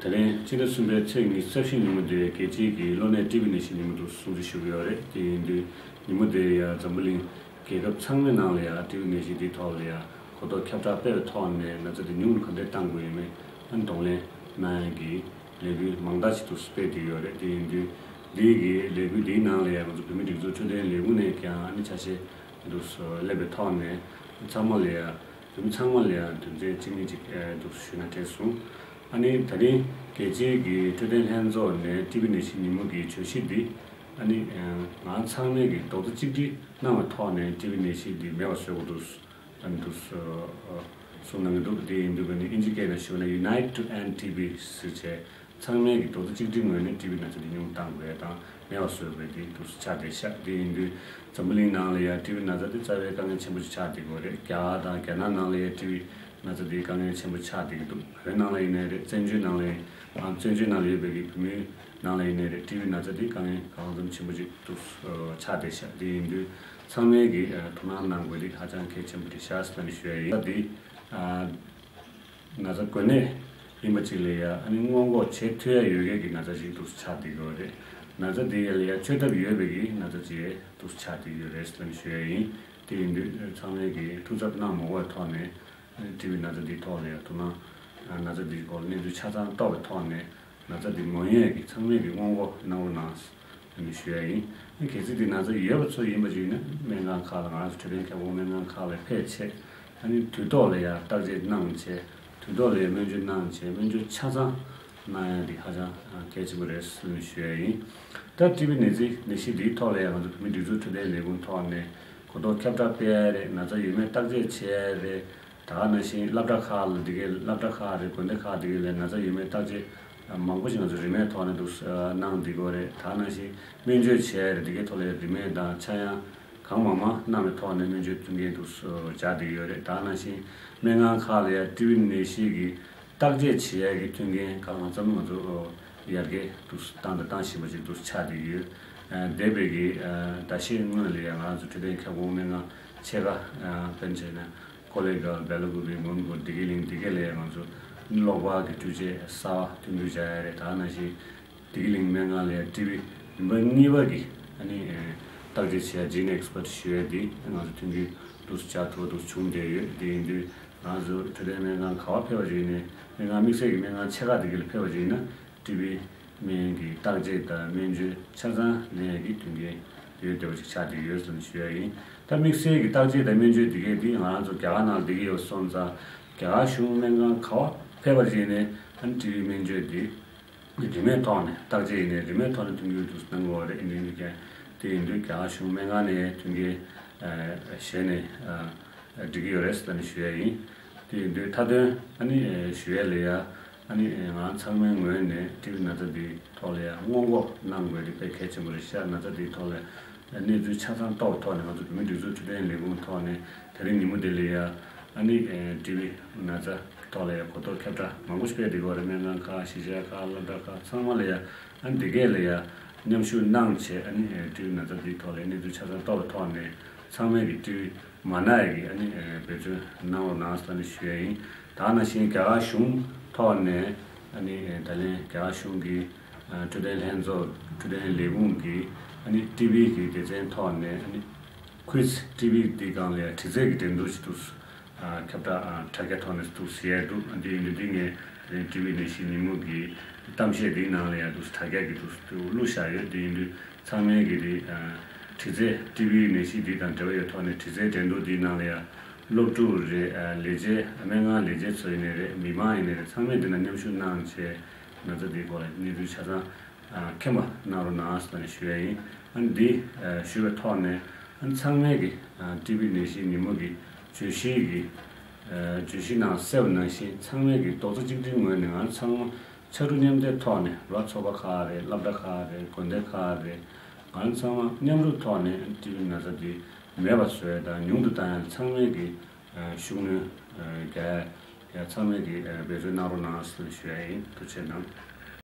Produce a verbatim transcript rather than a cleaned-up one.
ད་རིང་ཕྱི་ཟླ་གསུམ་པའི་ཚེས་ཉི་ཤུ་རྩ་བཞི་ཉིན་མོ་དེ་རྒྱལ་སྤྱིའི་གི་གློ་ནད་ཊི་བི་ནད་གཞི་ཉིན་མོ་དུ་སྲུང་བརྩི་ཞུ་གི་ཡོད་རེད། དེ་ཡིན་དུས་ཉིན་མོ་དེ་ཡ་འཛམ་བུ་གླིང་རྒྱལ་ཁབ་ཚང་མའི་ནང་ལ་ཡ་ཊི་བི་ནད་གཞི་འདིའི་ཐོག་ལ་ཡ་གོ་རྟོགས་ཁྱབ་བསྒྲགས་སྤེལ་བའི་ཐོག་ནས་ན་ཚ་འདི་ཉུང་རུ་ག་འདྲས་གཏང་དགོས་ཡོད་མེད་ཨ་ནི་གདོང་ལེན་གནང་ཡ་གི་ལས་འགུལ་མང་དག་ཅིག་ཏུ་སྤེལ་བསྡད་ཡོད་རེད། དེ་ཡིན་དུས་འདིའི་གི་ལས་འགུལ་འདིའི་ནང་ལ་ཡ་ང་ཚོ་བོད་མིའི་སྒྲིག་འཛུགས་འཕྲོད་བསྟེན་ལས་ཁུངས་ནས་ཀྱང་ཨ་ནི་ཆ་ཤས་འདུག་སེ་སླེབས་པའི་ཐོག་ནས་ཚང་མ་ལ་ཡ་བོད་མི་ཚང་མ་ལ་ཡ་དོན་ཚན་གཅིག་གཉིས་ཅིག་འདུག་སེ་ཞུས་ན་དྲན་སོང་། ཨ་ནི་ད་རིང་རྒྱལ་སྤྱིའི་གི་འཕྲོད་བསྟེན་ལྷན་ཚོགས་ནས་ཊི་བི་ནད་གཞི་ཉིན་མོ་གི་བརྗོད་གཞི་འདི་ཨ་ནི་ང་ཚང་མས་གི་རྡོག་རྩ་གཅིག་སྒྲིལ་གནང་བའི་ཐོག་ནས་ཊི་བི་ནད་གཞི་འདི་མེད་པ་བཟོ་དགོས་འདུག་ཨ་ནི་འདུག་སེ་གསུངས་གནང་གི་འདུག་དེ་ཡིན་དུས་ཨ་ནི་ཨིན་ཇི་སྐད་ནང་ཞུས་ན་Unite to End T B ཟེར་བྱས། ཚང་མས་ཀྱི་རྡོག་རྩ་གཅིག་སྒྲིལ་ངོས་ནས་ཊི་བི་ན་ཚ་འདི་ཉུང་བཏང་དགོས་དང་མེད་པ་བཟོ་དགོས་འདི་འདུག་སེ་ཆགས་བསྡད་ཤག་དེ་ཡིན་དུས་འཛམ་བུ་གླིང་ནང་ལ་ཡ་ཊི་བི་ན་ཚ་འདི་རྩ་བའི་དཀའ་ངལ་ཆེན་པོ་ཞིག་ཆགས་བསྡད་ཀྱི་ཡོད་རེད། རྒྱ་གར་དང་རྒྱ་ནག་ནང་ལ་ཡ་ཊི་བི་ན་ཚ་འདི་དཀའ་ངལ་ཆེན་པོ་ཆགས་བསྡད་ཀྱི་འདུག་བོད་ནང་ལ་ཡིན་ནའི་རེད། བཙན་བྱོལ་ནང་ལ་ཡིན་ཨང་བཙན་བྱོལ་ནང་ལ་ཡོད་པའི་གི་བོད་མིའི་ནང་ལ་ཡིན་ནའི་རེད། ཊི་བི་ན་ཚ་འདི་དཀའ་ངལ་གང་འཚམ་ཆེན་པོ་ཞིག་འདུག་སེ་ཆགས་བསྡད་ཤག་དེ་ཡིན་དུས་ཚང་མས་ཀྱི་ཐུགས་སྣང་གནང་དགོས་འདི་ཧ་ཅང་གལ་ཆེན་པོ་རེད་ཤག་ཟེར་ནས་ཞུ་ཡ་ཡིན། ད་འདི་ཨ། ན་ཚ་འགོས་ནད་ཡིན་པ་ཅིག་ལ་ཡ་ཨ་ནི་སྔོན་འགོག་བྱེད་ཐུབ་ཡ་ཡོད་མཁན་གྱི་ན་ཚ་ཞིག་འདུག་སེ་ཆགས་བསྡད་ཀྱི་ཡོད་རེད། ན་ཚ་འདི་ཡ་ལ་ཡ་བཅོས་ཐབས་ཡོད་པའི་གི་ན་ཚ་ཅིག་འདུག་སེ་ཆགས་བསྡད་ཀྱི་ཡོད་རེད་ཟེར་ནས་ཞུ་ཡ་ཡིན། དེ་ཡིན་དུས་ཚང་མས་ཀྱི་ཐུགས་འཚབ་གནང་མ་དགོས་པའི་ཐོག་ནས་ཨ་ནི་ཊི་བི་ན་ཚ་འདིའི་ཐོག་ལ་ཡ་ཐུགས་སྣང་ན་ཚ་འདིའི་སྐོར་གནས་ཚུལ་ཆ་ཚང་རྟོགས་པའི་ཐོག་ནས། ན་ཚ་འདི་མ་ཡོང་ཡས་ཀྱི་ཚང་མས་ཀྱི་སྔོན་འགོག་གནང་རོགས་གནང་ཟེར་ནས་ཞུ་ཡ་ཡིན། གལ་སྲིད་འདི་ན་ཚ་ཡོད་པ་ཚོ་ཡིན་པ་ཅིག་ཡིན་ན་སྨན་ཁང་ཁག་ལ་ང་རང་ཚོ་འཕྲོད་བསྟེན་ཁྱབ་ཁོངས་སྨན་ཁང་ཁག་ལ་ཕེབས་བྱས་ཨ་ནི་དུས་ཐོག་ལ་ཡ་བརྟག་དཔྱད་གནང་བྱས་དུས་ཐོག་ལ་ཡ་སྨན་བཅོས་གནང་བྱས་སྨན་བཅོས་ཆ་ཚང་གནང་ཡ་འདི་ཧ་ཅང་གལ་ཆེན་པོ་རེད་ཟེར་ནས་ཞུ་ཡ་ཡིན། ད་ཊི་བི་ནད་གཞི་ནད་གཞི་འདིའི་ཐོག་ལ་ཡ་ང་ཚོ་བོད་མིའི་སྒྲིག་འཛུགས་འཕྲོད་བསྟེན་ལས་ཁུངས་ཐོག་ནས་གོ་རྟོགས་ཁྱབ་བསྒྲགས་སྤེལ་ཡ་རེད། ན་ཚ་ཡོད་མེད་བརྟག་དཔྱད་བྱེད་ཡ་རེད། ད་ག་ནང་བཞིན་སློབ་གྲྭ་ཁག་ལ་འདི་གའི་སློབ་གྲྭ་ཁག་རེད། དགོན་སྡེ་ཁག་འདི་གའི་ལ་ན་ཚ་ཡོད་མེད་བརྟག་དཔྱད་མང་པོ་ཞིག་ང་ཚོ་རིན་མེད་ཐོག་ནས་འདུག་གནང་བསྡད་ཀྱི་ཡོད་རེད། ད་ག་ནང་བཞིན་སྨན་བཅོས་བྱས་རེད། འདི་གའི་ཐོག་ལ་རིན་མེད་དང་ཆག་ཡང་གང་མང་མང་གནང་བའི་ཐོག་ནས་སྨན་བཅོས་མཐུན་རྐྱེན་འདུག་སྦྱར་བསྡད་ཀྱི་ཡོད་རེད། ད་ག་ནང་བཞིན་སྨན་ཁང་ཁག་ལ་ཡང་ཊི་བི་ནད་གཞི་གི་བརྟག་དཔྱད་བྱེད་ཡས་ཀྱི་མཐུན་རྐྱེན་གང་ལ་ཙམ་ང་ཚོ་ཡར་རྒྱས་འདུག་བཏང་དང་བཏང་བཞིན་པ་ཅིག་འདུག་ཆགས་བསྡད་ཀྱི་ཡོད། འདས་པའི་གི་ཟླ་ཤས་སྔོན་ལ་ཡང་ང་ཚོ་འཕྲོད་བསྟེན་ཁྱབ་ཁོངས་སྨན་ཁང་ཕྱེད་ཀ་དཔེར་ན་བྱས་ན། ཀོ་ལེ་གྷལ། སྦེ་ལ་ཀུ་པེ། མོན་གྷོ། བདེ་སྐྱིད་གླིང་འདི་ག་ལ་ཡང་ང་ཚོ་གློག་པར་གྱི་འཕྲུལ་ཆས་གསར་པ་ཐོན་སྐྱེད་བྱ་ཡ་རེད། ད་ག་ནང་བཞིན་བདེ་སྐྱིད་གླིང་སྨན་ཁང་ལ་ཡང་ཊི་བི་རིམ་པ་གཉིས་པ་གི་ཨ་ནི་བརྟག་དཔྱད་བྱེད་ཡ་ཇིན་ཨེགས་པར་ཊི་ཞུ་ཡ་འདི་ང་ཚོ་ཐོན་སྐྱེད་འདུག་སེ་བྱ་ཐུབ་པ་འདུག་སེ་བྱུང་བསྡད་ཡོད། དེ་ཡིན་དུས་ང་ཚོ་འཕྲོད་བསྟེན་སྨན་ཁང་ག་པར་ཕེབས་པ་ཅིག་ཡིན་ནའི་སྨན་ཁང་དམིགས་བསལ་གྱི་སྨན་ཁང་ཆེ་ཁག་འདི་ག་ལ་ཕེབས་པ་ཅིག་ཡིན་ན། ཊི་བི་སྨན་གྱི་བརྟག་དཔྱད་དང་སྨན་བཅོས་ཆ་ཚང་ལེན་ཡས་ཀྱི་མཐུན་རྐྱེན་ཡོད་བསྡད་པ་ཅིག་ཆགས་བསྡད་ཡོད་ཟེར་ནས་ཞུ་ཡ་ཡིན། ད་དམིགས་བསལ་གྱི་བརྟག་དཔྱད་དང་སྨན་བཅོས་འདི་གས་འདི་ང་རང་ཚོ་རྒྱ་གར་ནང་ལ་བསྡད་ཀྱི་ཡོད་སོང་ཙང་རྒྱ་གར་གཞུང་སྨན་ཁང་ག་པར་ཕེབས་པ་ཅིག་ནས་ཨ་ནི་ཊི་བི་སྨན་བཅོས་འདི་རིན་མེད་ཐོག་ནས་བརྟག་དཔྱད་ཡིན་ནའི་རིན་མེད་ཐོག་ནས་མཐུན་འགྱུར་དུ་གནང་གི་ཡོད་རེད། ཡིན་ནའི་ཀྱང་དེ་ཡིན་དུས་རྒྱ་གར་གཞུང་སྨན་ཁང་ནས་མཐུན་རྐྱེན་བཞེས་ནས་འགྲིག་གི་ཡོད་རེད་ཟེར་ནས་ཞུ་ཡ་ཡིན། དེ་ཡིན་དུས་མཐའ་དོན་ཨ་ནི་ཞུ་ཡ་ལ་ཡ། ཨ་ནི་ང་ཚང་མའི་ངོས་ནས་ཊི་བི་ན་ཚ་འདིའི་ཐོག་ལ་ཡང་སྔོན་འགོག་གནང་དགོས་དེ་དཔེ་གལ་ཆེན་པོ་རེད་ཤག་ན་ཚ་འདིའི་ཐོག་ལ་གནས་ཚུལ་ཆ་ཚང་རྟོགས་པའི་ཐོག་ནས་ང་ཚོ་བོད་མིའི་སྒྲིག་འཛུགས་འཕྲོད་བསྟེན་ལས་ཁུངས་ཐོག་ནས་ད་རིང་ཉིན་མོ་འདི་ལ་ཡང་ཨ་ནི་ཊི་བི་ན་ཚ་ཐོག་ལ་ཡང་གོ་རྟོགས་ཁྱབ་བསྒྲགས་མང་པོ་ཞིག་སྤེལ་བསྡད་ཀྱི་ཡོད་རེད། སྨན་ཁང་ཁག་གཞིས་ཆགས་ཁག་སློབ་གྲྭ་ཁག་ཚང་མ་ལ་ཡང་ཨ་ནི་འདི་གས་ལ་ཡང་མཉམ་ཞུགས་གནང་བྱས་ཨ་ནི་ཊི་བི་ན་ཚ་འདིའི་ཐོག་ལ་གནས་ཚུལ་ཆ་ཚང་རྟོགས་པའི་ཐོག་ནས་ཚང་མས་ཀྱི་ཊི་བི་མ་ན་ཡ་གི་ཨ་ནི་འབད་བརྩོན་གནང་རོགས་གནང་ཟེར་ནས་ཞུ་ཡ་ཡིན། ད་ག་ནང་བཞིན་རྒྱ་གར་གཞུང་ཐོག་ནས་ཨ་ནི་ད་ལན་རྒྱ་གར་གཞུང་གི་འཕྲོད་བསྟེན་ལྷན་ཚོགས་འཕྲོད་བསྟེན་ལས་ཁུངས་ཀྱི་ཨ་ནི་ཊི་བི་གི་སྡེ་ཚན་ཐོག་ནས་ཨ་ནི་ཁུལ་ཊི་བི་འདི་སྒང་ལ་ཡ་དྲི་རྩད་ཀྱི་འགྲན་བསྡུར་ཞིག་འདུག་ཁྱབ་བསྒྲགས་དྲ་རྒྱ་ཐོག་ནས་འདུག་ཟེར་ཡ་འདུག་འདི་ཡིན་དུས་འདི་ངས་ཊི་བི་ནད་གཞི་ཉིན་མོ་གི་གཏམ་བཤད་འདིའི་ནང་ལ་ཡ་འདུག་དྲ་རྒྱ་གི་འདུག་བླུགས་བཞག་ཡོད། འདི་ཡིན་དུས། ཚང་མས་ཀྱི་དེ་དྲི་རྩད་ཊི་བི་ནད་གཞི་འདི་དང་འབྲེལ་བ་ཡོད་ཐོག་ནས་དྲི་རྩད་འགྲན་བསྡུར་འདིའི་ནང་ལ་ཡང་སློབ་ཕྲུག་རེད། ལས་བྱེད་སྨན་ཁང་ལས་བྱེད་ཚོ་ཡིན་ནའི་རེད། མི་མང་ཡིན་ནའི་རེད། ཚང་མས་འདི་ན་མཉམ་ཞུགས་གནང་བྱས་ན་ཚ་འདིའི་སྐོར་ལ་གནས་ཚུལ་ཆ་ཚང་མཁྱེན་པ་གནང་རོགས་གནང་ཟེར་ནས་ཞུ་ཡ་ཡིན། ཨ་ནི་འདི་ཞུས་པའི་ཐོག་ནས་ཨ་ནི་ཚང་མས་ཀྱི་ཊི་བི་ནད་གཞི་ཉིན་མོ་གི་བརྗོད་གཞི་གི་བརྗོད་གཞི་ནང་གསལ་བ་ནང་བཞིན་ཚང་མས་ཀྱི་རྡོག་རྩ་གཅིག་སྒྲིལ་ངོས་ནས་ང་ཚང་མ་ཕྱར་གྲུ་མཉམ་འདེགས་ཐོག་ནས་ར་ཚོགས་པ་ཁག་རེད། སློབ་གྲྭ་ཁག་རེད། དགོན་སྡེ་ཁག་རེད། ང་ཚང་མ་མཉམ་རུབ་ཐོག་ནས་ཊི་བི་ན་ཚ་འདི་མེད་པ་བཟོ་ཡ་དང་ཉུང་དུ་བཏང་ཡ་ཚང་མས་ཀྱི་ཤུགས་སྣོན་རྒྱག་ཡ་ཚང་མས་ཀྱི་འབད་བརྩོན་གནང་རོགས་གནང་ཟེར་ཞུ་ཡ་ཡིན། ཐུགས་རྗེ་གནང་།